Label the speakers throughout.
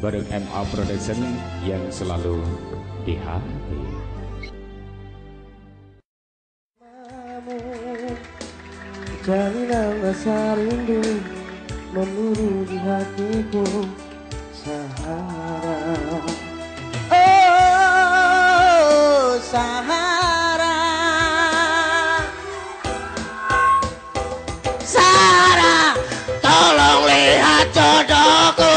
Speaker 1: Bareng MA Production yang selalu di hati.
Speaker 2: Jalinan rasa rindu memburu di hatiku Sahara. Oh Sahara,
Speaker 3: Sahara, tolong lihat jodohku.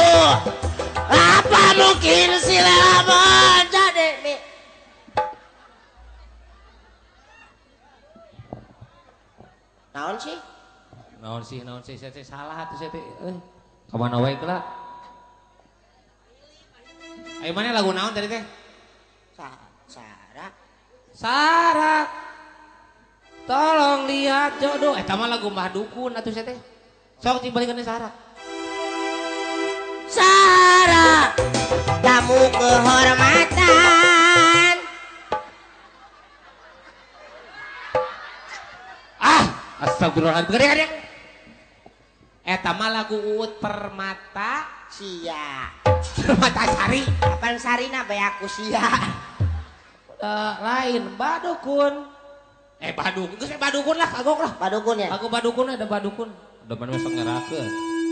Speaker 3: Apa mungkin si Lela menjadi mi? Naon sih?
Speaker 4: Naon sih, naon sih, saya salah atuh saya teh. Ka mana wae heula? Ayo mana lagu naon tadi teh?
Speaker 3: Sahara.
Speaker 4: Sahara. Tolong lihat jodoh. Eta mah lagu Mbah Dukun atuh saya teh. Sok cing balikeun Sahara.
Speaker 3: Sahara, tamu kehormatan.
Speaker 4: Ah, astagfirullahaladzim. Gede-gede. Eta mah lagu Uut Permata
Speaker 3: Sia.
Speaker 4: Permata Sari.
Speaker 3: Kapan Sarina bae aku sia.
Speaker 4: Lain Badukun. Badukun, geus Badukun lah, kagok lah.
Speaker 3: Badukun ya?
Speaker 4: Aku Badukun ada Badukun. Udah mana masuk ngerakeun.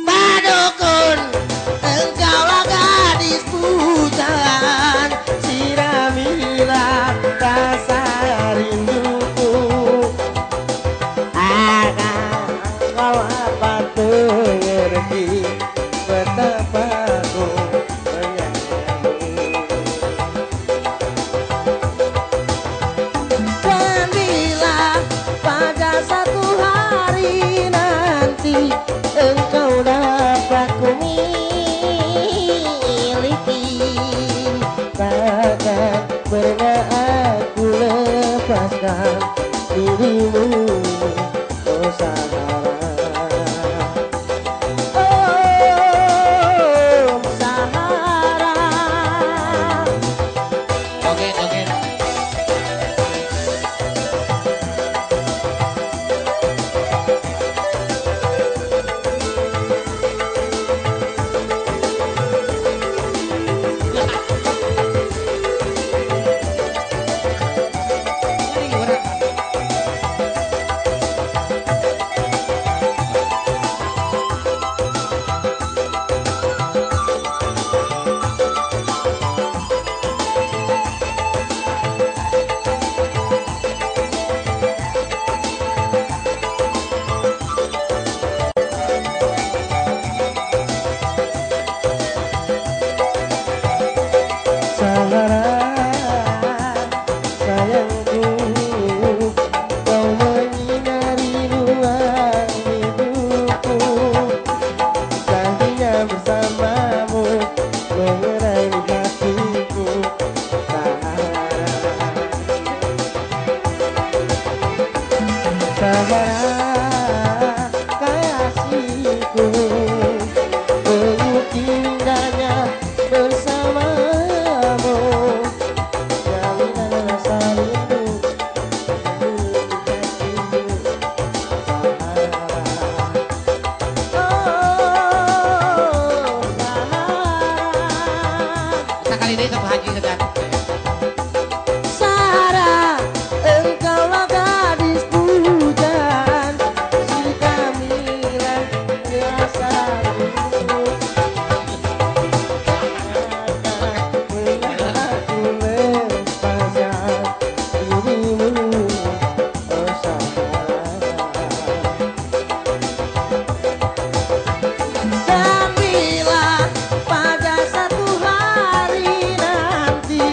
Speaker 3: Badukun, engkaulah gadis pujaan,
Speaker 2: siramilah rasa rinduku.
Speaker 3: Akan
Speaker 2: kau apa mengerti betapa ku menyayangimu.
Speaker 3: Dan bila pada satu hari nanti engkau dapat ku miliki,
Speaker 2: takkan pernah aku lepaskan dirimu, oh Sahara.
Speaker 3: Oh Sahara.
Speaker 4: Oke, oke.
Speaker 2: Sahara, sayangku, kau menyinari ruang hidupku. Janjinya bersamamu mengerai hatiku. Sahara, Sahara, kasihku, mengukir indahnya bersama.
Speaker 4: Sekali ini sama Haji Segar.
Speaker 3: Sahara, engkaulah gadis pujaan,
Speaker 2: si kamilah rasa rindu. Pernah aku lepaskan dirimu, oh Sahara.
Speaker 3: Dan bila pada satu hari nanti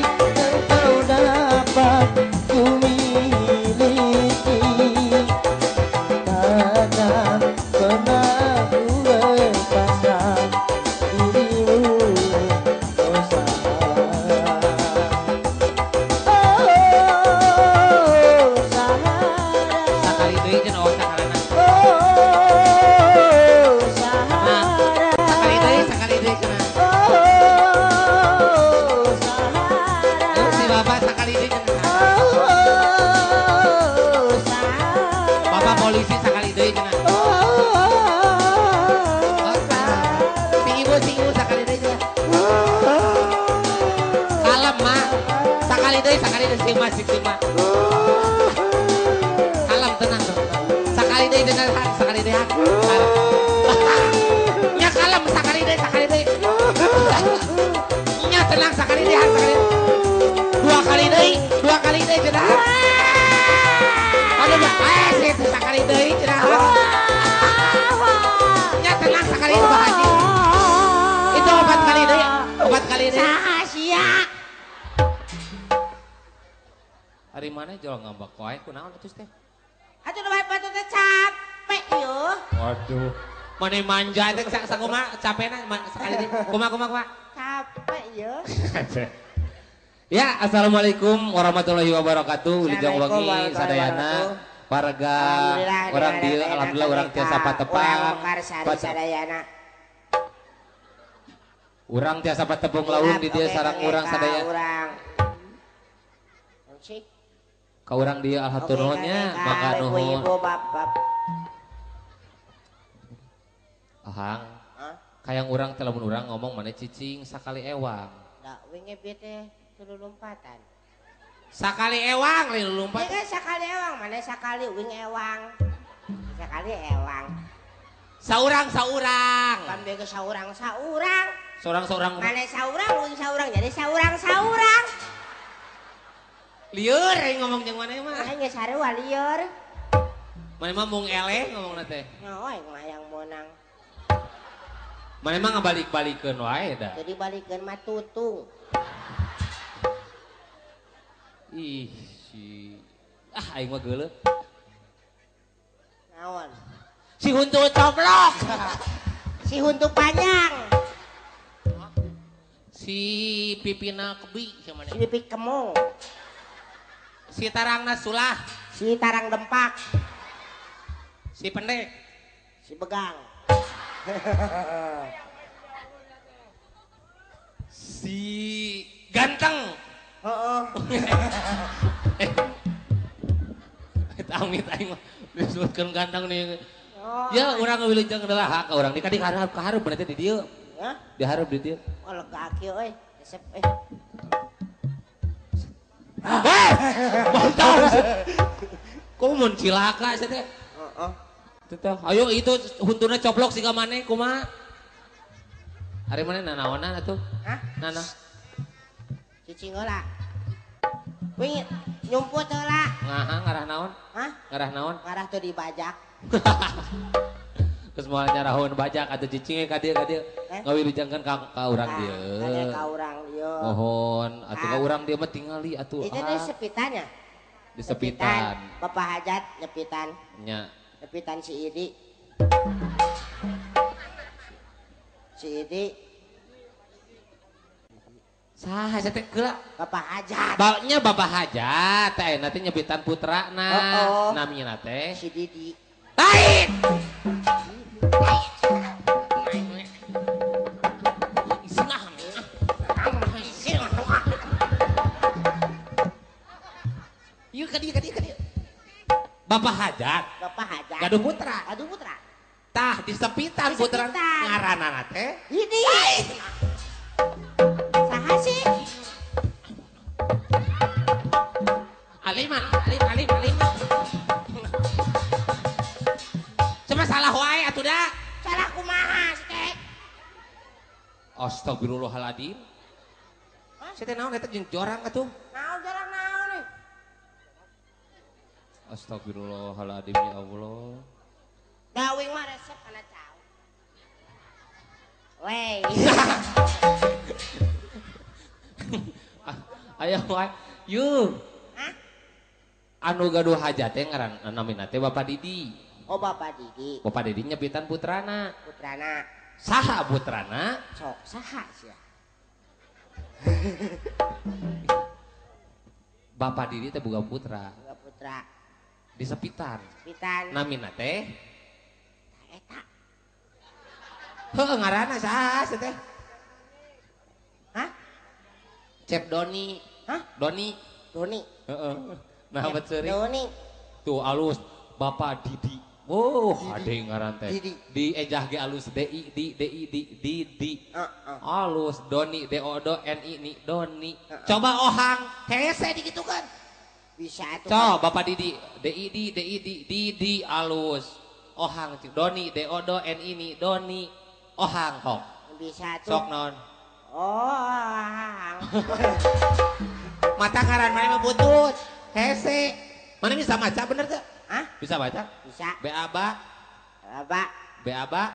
Speaker 4: Sakali deui sima sik sima. Kalem tenang. Sakali deui tenang, sakali deui. Nya kalem sakali deui, sakali deui. Nya tenang sakali deui, sakali. Dua kali deui cenah. Aduh, situ sakali deui cenah. Nya tenang sakali deui Pak Haji. Itu opat kali deui, opat kali deui.
Speaker 3: Saha sia?
Speaker 4: Hari mana jual ngambek wae kunaon atuh teh?
Speaker 3: Atuh nu batu teh capek ieu.
Speaker 4: Waduh. Mane manja teh sakumaha capena sakali deui. Kumaha kumaha kumaha?
Speaker 3: Capek ieu.
Speaker 4: Ya, assalamualaikum warahmatullahi wabarakatuh. Wilujeng wengi sadayana warga urang dieu alhamdulillah urang tiasa patepang.
Speaker 3: Sadayana.
Speaker 4: Urang tiasa patepung laung di dieu sareng urang sadaya.
Speaker 3: Urang.
Speaker 4: Ka urang dieu alhatur nuhun nya, mangga nuhun. Ahang. Kayang urang teh lamun urang ngomong maneh cicing sakali ewang.
Speaker 3: Da wingi bieu teh tulu lompatan.
Speaker 4: Sakali ewang lain lompat.
Speaker 3: Ieu sakali ewang, maneh sakali wing ewang. Sakali ewang.
Speaker 4: Saurang-saurang.
Speaker 3: Pan bieu saurang-saurang.
Speaker 4: Saurang-saurang.
Speaker 3: Maneh saurang wing saurang jadi saurang-saurang.
Speaker 4: Lieur aing ngomong jeung maneh mah.
Speaker 3: Aing geus sarua lieur.
Speaker 4: Maneh mah mung eleh ngomongna teh.
Speaker 3: Nyawa aing mah yang meunang.
Speaker 4: Maneh mah ngabalik-balikeun wae da.
Speaker 3: Jadi balikeun mah tutung.
Speaker 4: Ih si ah aing mah geuleuh.
Speaker 3: Naon?
Speaker 4: Si huntu coplok.
Speaker 3: Si huntu panjang.
Speaker 4: Si pipina kebi si maneh.
Speaker 3: Si pipi kemong.
Speaker 4: Si tarangna sulah.
Speaker 3: Si tarang dempak.
Speaker 4: Si pendek.
Speaker 3: Si begang.
Speaker 4: Si ganteng.
Speaker 3: Heeh.
Speaker 4: Amit aing mah disebutkeun ganteng nih. Oh, ya urang wilujeng heula ka urang di ka dihareup ka hareup berarti di dieu.
Speaker 3: Hah?
Speaker 4: Dihareup di dieu.
Speaker 3: Oh lega kieu euy. Resep euy.
Speaker 4: Heh, motor. Kok mun cilaka sia teh?
Speaker 3: Heeh.
Speaker 4: Teh ayo itu huntuna coplok siga maneh kumaha? Ari maneh nanaonan atuh?
Speaker 3: Hah?
Speaker 4: Nana.
Speaker 3: Cicing heula. Wingi nyumput heula.
Speaker 4: Ngaha ngarah naon?
Speaker 3: Hah?
Speaker 4: Ngarah naon?
Speaker 3: Ngarah teu dibajak.
Speaker 4: Geus moal nyarahun bajak atuh cicing ka dieu ka dieu. Ngawilujengkeun ka urang dieu.
Speaker 3: Ka urang dieu.
Speaker 4: Mohon atuh ka urang dieu mah tingali atuh.
Speaker 3: Itu teh sepitannya.
Speaker 4: Di sepitan.
Speaker 3: Bapak hajat nyepitan.
Speaker 4: Nya.
Speaker 3: Nyepitan si Idi. Si Idi.
Speaker 4: Saha sia teh geula?
Speaker 3: Bapak hajat.
Speaker 4: Nya bapak hajat teh ayeuna teh nyepitan putrana. Namina teh
Speaker 3: si Didi.
Speaker 4: Lain. Yuk ka dieu ka dieu ka dieu. Bapak hajat.
Speaker 3: Bapak hajat.
Speaker 4: Gaduh putra.
Speaker 3: Gaduh putra.
Speaker 4: Tah di sepitan putra ngaranana teh
Speaker 3: Didi. Saha sih?
Speaker 4: Alim alim alim alim. Cuma salah wae atuh da.
Speaker 3: Salah kumaha sih teh?
Speaker 4: Astagfirullahaladzim. Si teh naon eta jeung jorang atuh?
Speaker 3: Naon jorang naon nih?
Speaker 4: Astagfirullahaladzim ya Allah.
Speaker 3: Dawing mah resep kana cau. Wey.
Speaker 4: Ayo wae. Yuh.
Speaker 3: Hah?
Speaker 4: Anu gaduh hajat teh ngaran namina teh Bapak Didi.
Speaker 3: Oh Bapak Didi.
Speaker 4: Bapak Didi nyepitan putrana.
Speaker 3: Putrana.
Speaker 4: Saha putrana?
Speaker 3: Sok saha sia.
Speaker 4: Bapak Didi teh boga putra.
Speaker 3: Boga putra.
Speaker 4: Di sepitan.
Speaker 3: Sepitan.
Speaker 4: Namina teh
Speaker 3: eta.
Speaker 4: Heuh ngaranna saha sia teh?
Speaker 3: Hah?
Speaker 4: Cep Doni.
Speaker 3: Hah?
Speaker 4: Doni.
Speaker 3: Doni.
Speaker 4: Heeh. Nah, bet seuri.
Speaker 3: Doni.
Speaker 4: Tuh alus Bapak Didi. Oh, ade ngaran teh.
Speaker 3: Didi.
Speaker 4: Di ejah ge alus D I D D I D D D.
Speaker 3: Heeh.
Speaker 4: Alus Doni D O D N I N I Doni. Coba ohang hese digitukan.
Speaker 3: Bisa atuh.
Speaker 4: Coba Bapak Didi D I D D I D D D alus. Ohang cik Doni D O D N I N I Doni. Ohang kok.
Speaker 3: Bisa atuh.
Speaker 4: Sok naon.
Speaker 3: Ohang.
Speaker 4: Mata ngaran mana mah butut. Hese. Mana bisa maca bener tuh?
Speaker 3: Hah?
Speaker 4: Bisa baca?
Speaker 3: Bisa.
Speaker 4: B A ba
Speaker 3: Ba.
Speaker 4: B A ba.